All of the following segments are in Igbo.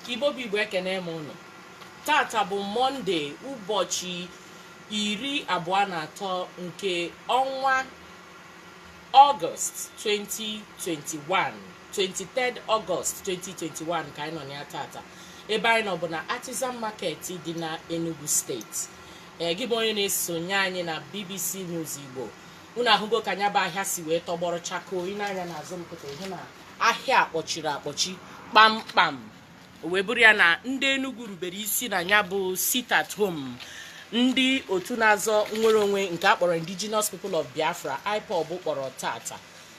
Igbo bụ Igbo, ekene m ụnụ. Tata bụ Mọnde, ụbọchị 23 nke ọnwa Ọgọst 2021, 23rd Ọgọst 2021 ka anyị nọ na ya tata. Ebe anyị nọ bụ na Artisan Market dị na Enugu Steeti. Ee, gị bụ onye na-esonye anyị na BBC News Igbo, unu ahụgo ka nya bụ ahịa si wee tọgbọrọ chakoo. I nee anya n'azụ m kịta, ị hụ na ahịa kpọchiri akpọchi kpamkpam. O wee bụrụ ya na ndị Enugu rubere isi na ya bụ sit at home ndị otu na-azọ nnwere onwe nke a kpọrọ Indigenous People of Biafra, IPOB, kpọrọ tata.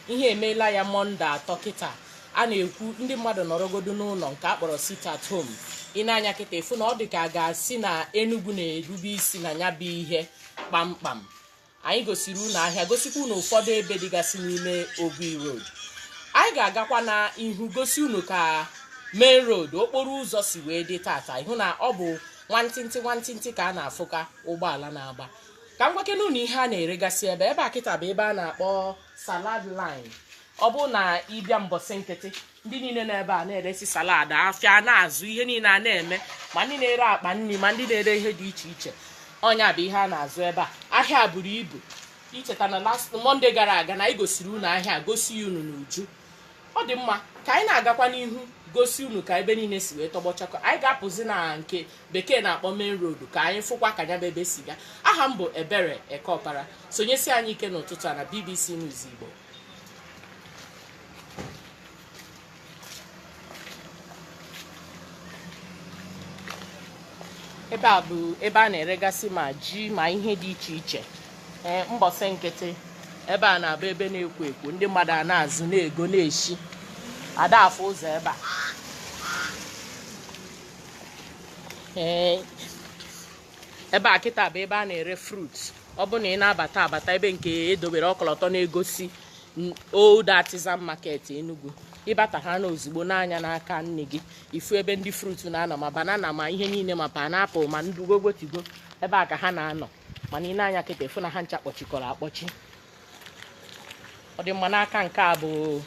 Ihe emeela ya Mọnde 3 kịta a na-ekwu ndị mmadụ nọrọgodo n'ụlọ nke a kpọrọ sit at home. I nee anya kịta, ị fụ na ọ dị ka a ga-asị na Enugu na-erube isi na ya bụ ihe kpamkpam. Anyị gosiri unu ahịa, gosikwa unu ụfọdụ ebe dịgasị n'ime Ogui Road. Anyị ga-agakwa na ihu gosi unu ka main road, okporo ụzọ si wee dị tata. Ị hụ na ọ bụ nwantịntị nwantịntị ka a na-afụka ụgbọala na-agba. Ka m gwakene unu ihe a na-eregasị ebe ebe a kịta bụ ebe a na-akpọ salad line. Ọ bụrụ na ị bịa mbọsị nkịtị, ndị niile nọ ebe a na-eresi salad, afịa na-azụ ihe niile a na-eme, ma ndị na-ere akpa nri, ma ndị na-ere ihe dị iche iche. Ọ nya bụ ihe a na-azụ ebe a. Ahịa buru ibu. I cheta na last Monday gara aga na anyị gosiri unu ahịa, gosi ya unu n'uju. Ọ dị mma ka anyị na-agakwa n'ihu gosi unu ka ebe niile si wee tọgbọ chakoo. Anyị ga-apụzi na nke bekee na-akpọ main road ka anyị fụkwa ka nya bụ ebe si gaa. Aha m bụ Ebere Ekeọpara. Sonyesi anyị ike n'ụtụtụ a na BBC News Igbo. Ebe a bụ ebe a na-eregasị ma ji ma ihe dị iche iche. Ee, mbọsị nkịtị, ebe a na-abụ ebe na-ekwo ekwo, ndị mmadụ a na-azụ, na-ego, na-eshi ada afụ ụzọ ebe a. Ee, ebe a kịta bụ ebe a na-ere fruit. Ọ bụ na ị na-abata abata, ebe nke edobere ọkọlọtọ na-egosi Old Artisan Market Enugu, ịbata ha na ozugbo n'anya n'aka nne gị, ị fụ ebe ndị fruit na-anọ, ma banana ma ihe niile, ma pineapple ma ndugogotigo, ebe a ka ha na-anọ. Mana i nee anya kịta, ị fụ na ha ncha kpọchikọrọ akpọchi. Ọ dị mma. N'aka nke a bụ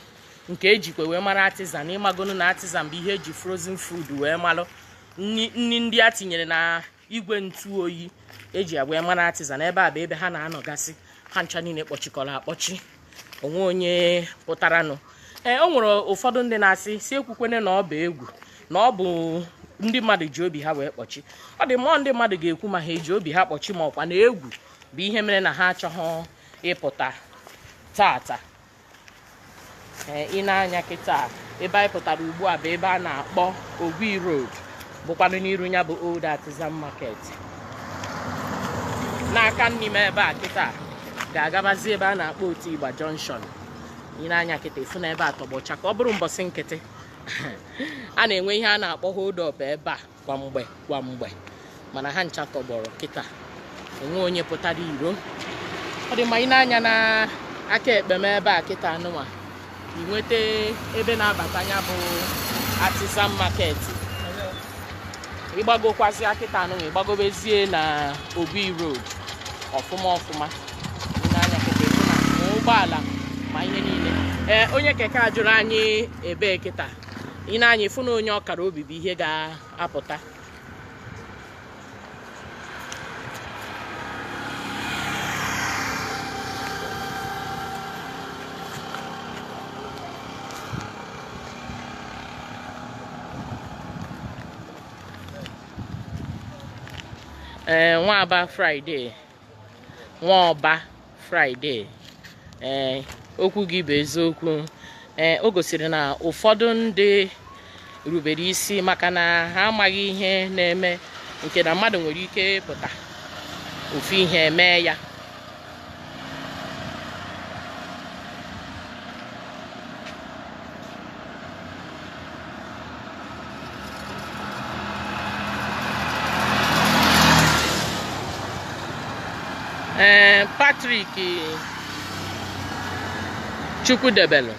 nke ejikwa wee mara artisan. Ị magonu na artisan bụ ihe eji frozen food wee malụ, nri ndị a tinyere na igwe ntụ oyi eji ya wee mara artisan. Ebe a bụ ebe ha na-anọgasị. Ha ncha niile kpọchikọrọ akpọchi, o nwe onye pụtaranụ. Ee, o nwere ụfọdụ ndị na-asị si ekwukwene na ọ bụ egwu, na ọ bụ ndị mmadụ ji obi ha wee kpọchi. Ọ dị mmụọ ndị mmadụ ga-ekwu ma ha eji obi ha kpọchi ma ọkwa na egwu bụ ihe mere na ha achọghị ịpụta tata. Ee, i nee anya kịta, ebe anyị pụtara ugbu a bụ ebe a na-akpọ Ogui Road, bụkwanụ n'iru ya bụ Old Artisan Market. N'aka nni m ebe a kịta ga-agabazi ebe a na-akpọ Otigba Junction. I nee anya kịta, ị fụ na ebe a tọgbọcha ka ọ bụrụ mbọsị nkịtị. A na-enwe ihe a na-akpọ hold up ebe a kwa mgbe kwa mgbe, mana ha ncha tọgbọrọ kịta, o nwe onye pụtara iro. Ọ dị mma. I nee anya na aka ekpe m ebe a kịta anụnwa, ị nweta ebe na-abata ya bụ Artisan Market. Ị gbagokwazi kịta anụnwa, ị gbagobezie na Ogui Road ọfụma ọfụma. I nee anya kịta, ị fụ na ma ụgbọala ma ihe niile. Ee, onye keke a jụrụ anyị ebee kịta. I nee anya, ị fụ na onye ọkara obi bụ ihe ga-apụta. Ee, Nwaba Friday, Nwaọba Friday, ee, okwu gị bụ eziokwu. Ee, o gosiri na ụfọdụ ndị rubere isi maka na ha amaghị ihe na-eme, nke na mmadụ nwere ike ịpụta ofu ihe mee ya. Ee, Patrick Chukwudebelu,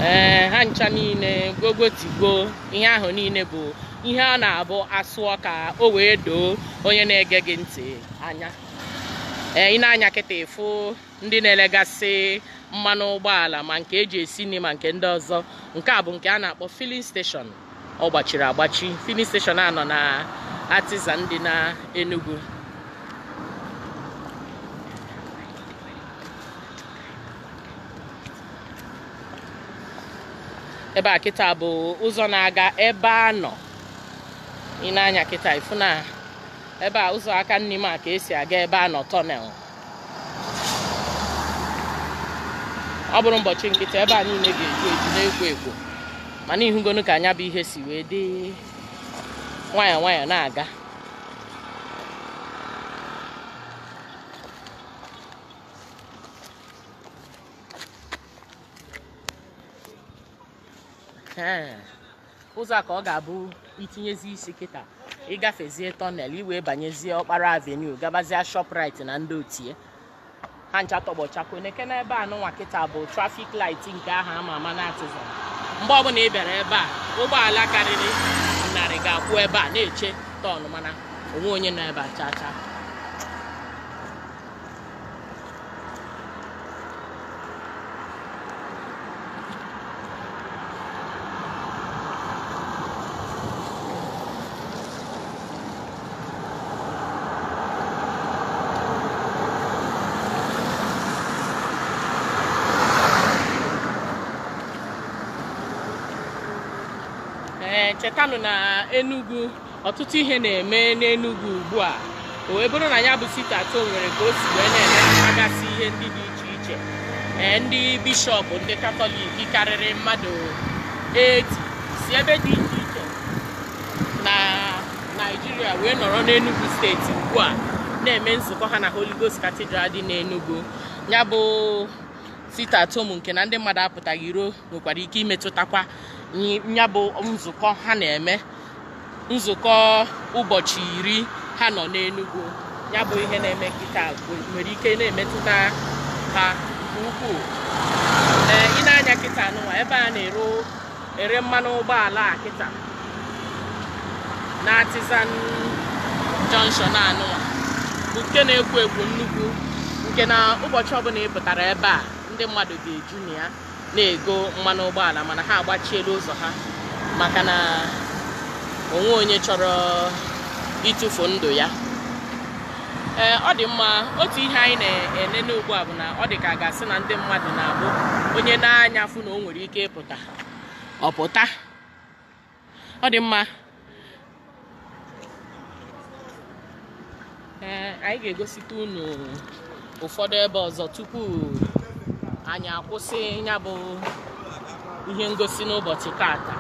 ee, ha ncha niile gogotigo. Ihe ahụ niile bụ ihe a na-abụ asụọ ka o wee doo onye na-ege gị ntị anya. Ee, i nee anya kịta, ị fụ ndị na-elegasị mmanụ ụgbọala, ma nke eji esi nri ma nke ndị ọzọ. Nke a bụ nke a na-akpọ filling station. Ọ gbachiri agbachi. Filling station a nọ na Artisan dị na Enugu. Ebe a kịta bụ ụzọ na-aga ebe a nọ. Ị na-anya kịta ifu na ebe a ụzọ aka nri m a ka esi aga ebe a nọ tunnel. Ọ bụrụ ụbọchị nkịta ebe a niile ga-eju eju na-ekwo ekwo, mana ihugonu ka anya bụ ihe si wee dị nwayọọ nwayọọ na-aga. Ụzọ a ka ọ ga-abụ itinyezi isi kịta, ịgafezie tunnel iwee banyezie Ọkpara Avenue, gabazie Shoprite na ndị otie ha ncha tọgbọchakwa. Neke n'ebe a nụnwa kịta bụ traffic light nke ahụ ama ama na Artisan. Mgbe ọbụla ị bịara ebe a, ụgbọala karịrị 100 ga-akwụ ebe a na-eche tọn, mana onwe onye nọ ebe a chaa chaa. Chetanụ na Enugu ọtụtụ ihe na-eme n'Enugu ugbu a. O wee bụrụ na ya bụ sit at home nwere ka o si wee na-emegasị ihe ndị dị iche iche. Ndị bishọp ndị Katọlik karịrị mmadụ 80 si ebe dị iche iche na Naịjirịa wee nọrọ n'Enugu steeti ugbu a na-eme nzukọ ha na Holy Ghost Cathedral dị n'Enugu. Ya bụ sit at home nke na ndị mmadụ apụtaghị iro nwekwara ike imetụtakwa ya bụ nzukọ ha na-eme, nzukọ ụbọchị 10 ha nọ n'Enugu. Ya bụ ihe na-eme kịta nwere ike na-emetụta ha nke ukwuu. Ị na-anya kịta nụwa ebe a na-ere mmanụ ụgbọala a kịta na Artisan Junction anụwa bụ nke na-ekwo ekwo nnukwu, nke na ụbọchị ọbụla ị pụtara ebe a ndị mmadụ ga-eju na ya na-ego mmanụ ụgbọala, mana ha agbachiela ụzọ ha maka na onwe onye chọrọ ịtụfu ndụ ya. Ọ dị mma. Otu ihe anyị na-enene ugbu a bụ na ọ dị ka a ga-asị na ndị mmadụ na-abụ onye na-anya fụ na o nwere ike ịpụta, ọ pụta. Ọ dị mma. Anyị ga-egosite unu ụfọdụ ebe ọzọ tupu anyị akwụsị ya bụ ihe ngosi n'ụbọchị tata.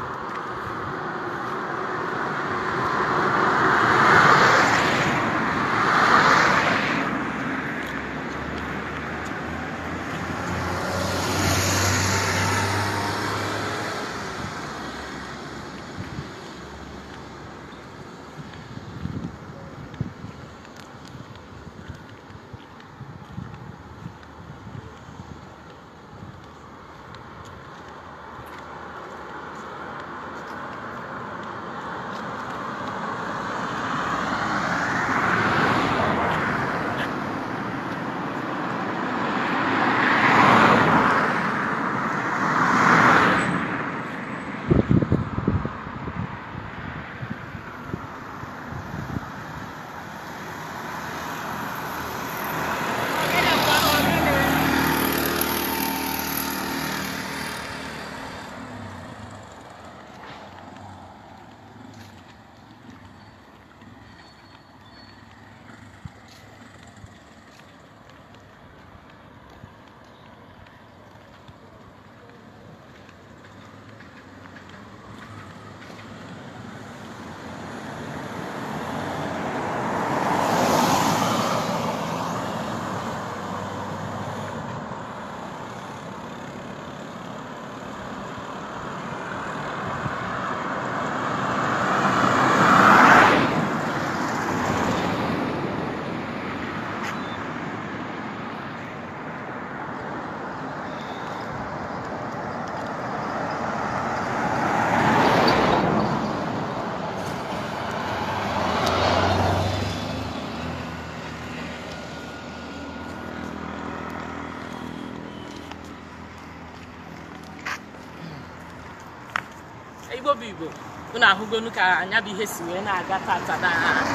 Igbo bụ Igbo. Unu ahụgonu ka anya bụ ihe si wee na-aga tata na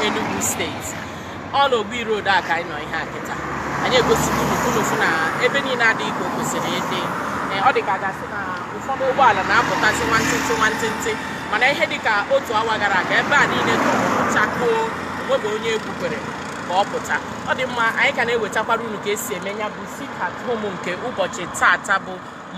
Enugu Steeti. Ọ na Ogui Road a ka anyị nọ ihe a kịta. Anyị egosigo unu unu fụ na ebe niile adịghị ka o kwesịrị ịdị. Ee, ọ dị ka a ga-asị na ụfọdụ ụgbọala na-apụtasị nwantịntị nwantịntị, mana ihe dị ka otu awa gara aga, ebe a niile tọgbọrọ chakoo, onwebe onye egwu kwere ka ọ pụta. Ọ dị mma, anyị ka na-ewetakwara unu ka esi eme ya bụ sit at home nke ụbọchị tata bụ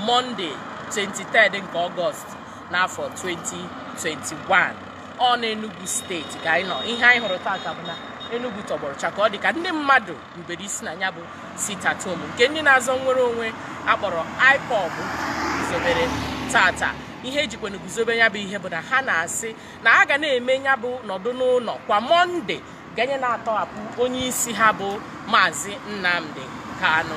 Mọnde 23 nke Ọgọst n'afọ 2021. Ọ na Enugu Steeti ka anyị nọ. Ihe anyị hụrụ tata bụ na Enugu tọgbọrọ chakoo, ọ dị ka ndị mmadụ rubere isi na ya bụ sit at home nke ndị na-azọ nnwere onwe akpọrọ IPOB guzobere tata. Ihe ejikwana guzobe ya bụ ihe bụ na ha na-asị na a ga na-eme ya bụ nọdụ n'ụlọ kwa Mọnde ganye na-atọghapụ onye isi ha bụ Maazị Nnamdi Kanu.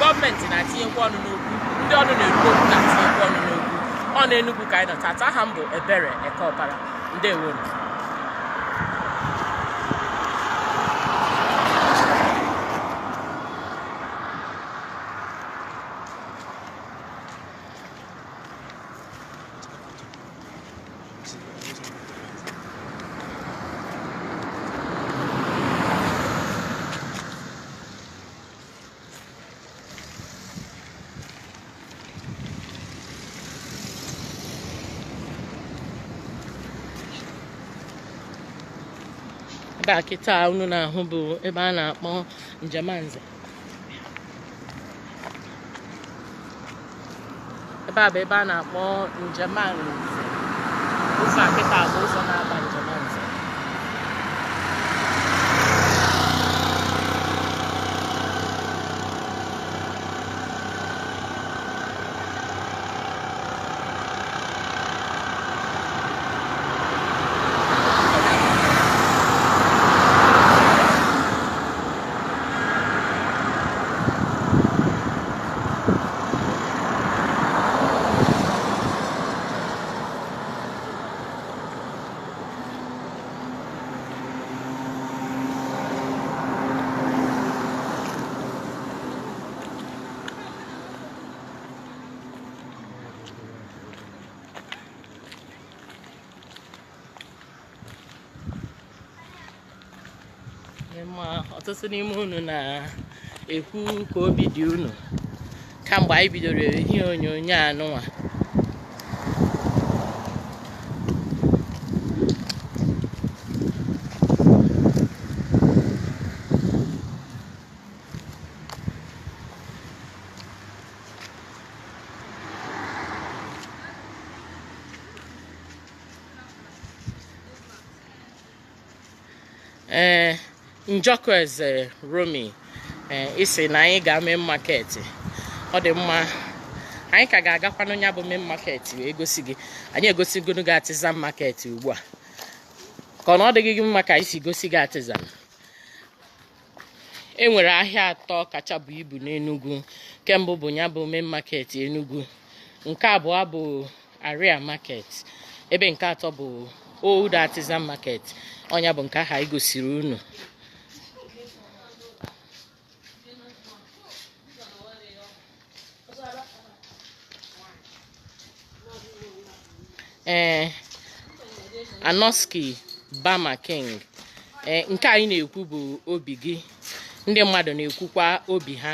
Gọọmenti na-atinyekwa ọnụ n'okwu, ndị ọnụ na-eru okwu na-atinyekwa ọnụ n'okwu. Ọ na Enugu ka anyị nọ tata. Aha m bụ Ebere Ekeọbara. Ndewonu. Ebe a kịta unu na-ahụ bụ ebe a na-akpọ Njemanze. Ebe a bụ ebe a na-akpọ Njemanze. Ụzọ a kịta bụ ụzọ na-aba Njemanze. Ma ọtụtụ n'ime unu na-ekwu ka obi dị unu kamgbe anyị bidoro ihe onyonyo anụnwa. Ee, Njọkụ Eze Romi, ee, isi na anyị ga main market. Ọ dị mma, anyị ka ga-agakwanụ ya bụ main market wee gosi gị. Anyị egosigonu gị Artisan Market ugbu a, ka ọ na ọ dịghị gị mma ka anyị si gosi gị Artisan. E nwere ahịa atọ kacha bụ ibu n'Enugu. Nke mbụ bụ ya bụ main market Enugu, nke abụọ bụ Area Market, ebe nke atọ bụ Old Artisan Market. Ọnya bụ nke ahụ anyị gosiri unu. Ee, Anoski Bama King, ee, nke anyị na-ekwu bụ obi gị. Ndị mmadụ na-ekwukwa obi ha.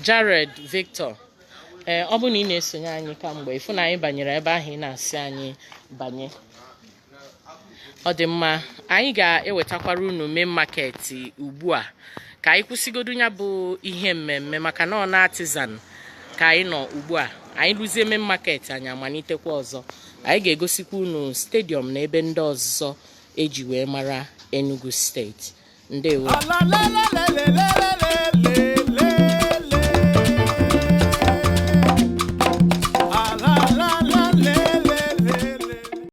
Jared Victor, ee, ọ bụ na ị na-esonye anyị kamgbe, ịfụ na anyị banyere ebe ahụ ị na-asị anyị banye. Ọ dị mma, anyị ga-ewetakwara unu main market ugbu a ka anyị kwụsịgodu ya bụ ihe mmemme, maka na ọ na Artisan ka anyị nọ ugbu a. Anyị rụzie main market, anyị amalitekwa ọzọ. Anyị ga-egosikwa unu stadium na ebe ndị ọzọ eji wee mara Enugu Steeti. Ndewo. Ala le le le le le.